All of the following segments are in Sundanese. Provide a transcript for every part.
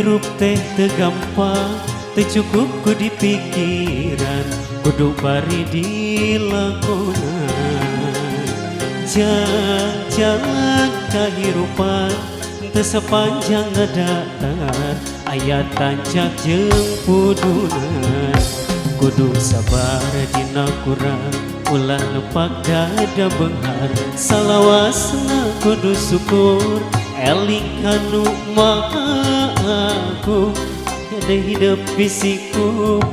Hirup teh teu gampang, teu cukup ku dipikiran, kudu bari dilakonan. Jalan kahirupan teu sepanjang datar, aya tancak jeung pudunan. Kudu sabar dina kurang, ulah nepak dada benghar. Salawasna kudu syukur, eling kanu maha agung. Ada hidup bisi kupur.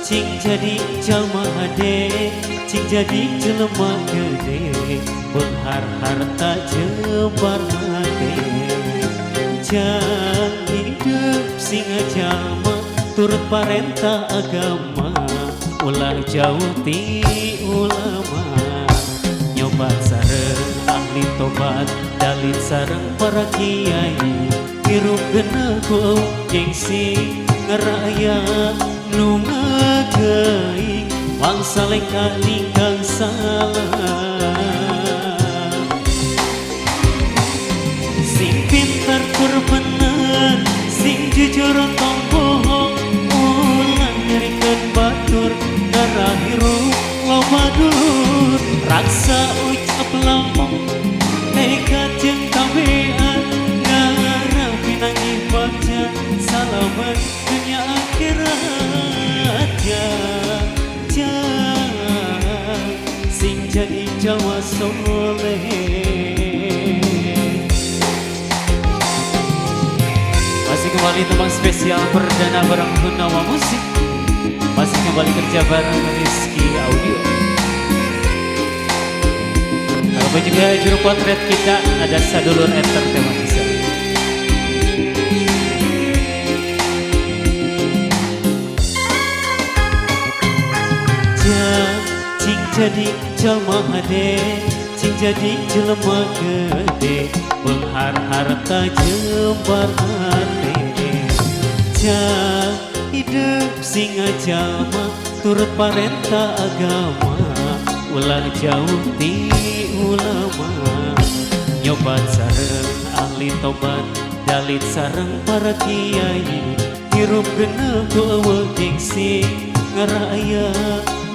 Cing jadi jalma hade, cing jadi jelema gede, beunghar harta jembar hate. Jang hidup singa jalma, turut parentah agama, ulah jauh ti ulama. Nyobat sareng ahli tobat, dalit sareng para kiai. Hirup genah ku gengsi, ngaraya nu ngageuing, mangsa lengkah ninggang salah. Sing pintar tur bener, sing jujur tong bohong, ulah nyerikeun batur, ngarah hirup loba dulur. Raksa ucap lampah, tekad jeung tabeat, ngarah pinanggih bagja, salamet dunya akhirat. Ja, sing jadi jalma soleh. Masih kembali tembang spesial perdana bareng Gunawa Musik. Masih kembali kerja bareng Rizky Audio. Kalau juga juru potret kita ada Sadulur Entertainment di sana. Cing jadi jalma hade, cing jadi jelema gede, beunghar harta jembar hate. Jang hidup singa jalma, turut parentah agama, ulah jauh ti ulama. Nyobat sareng ahli tobat, dalit sareng para kiai. Hirup genah ku eueuh gengsi, ngaraya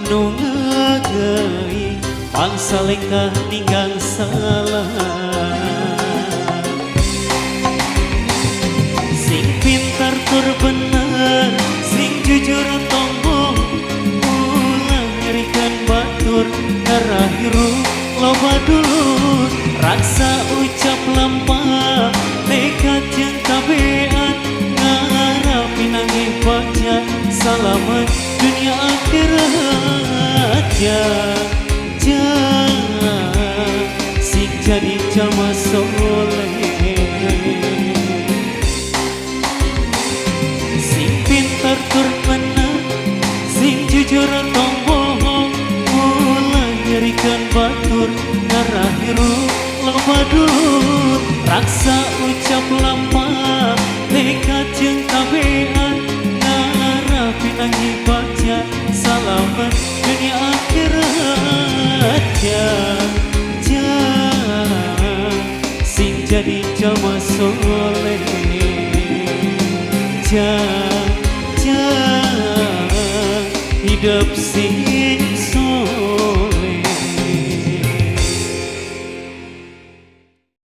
nu ngageuing, mangsa lengkah ninggang salah. Sing pintar tur bener, sing jujur tong bohong, ulah nyerikeun batur, ngarah hirup loba dulur. Raksa ucap lampah, tekad jeung tabeat, ngarah pinanggih bagja, salamet dunia akhirat. Ja, ja, sing jadi jalma soleh. Sing pintar tur bener, sing jujur tong bohong, ulah nyerikeun batur, ngarah hirup loba dulur. Raksa ucap lampah, tekad jeung tabeat, ngarah pinanggih bagja, salamet dunia akhirat. Ja, ja, sing jadi jalma soleh. Ja, ja, hidup sing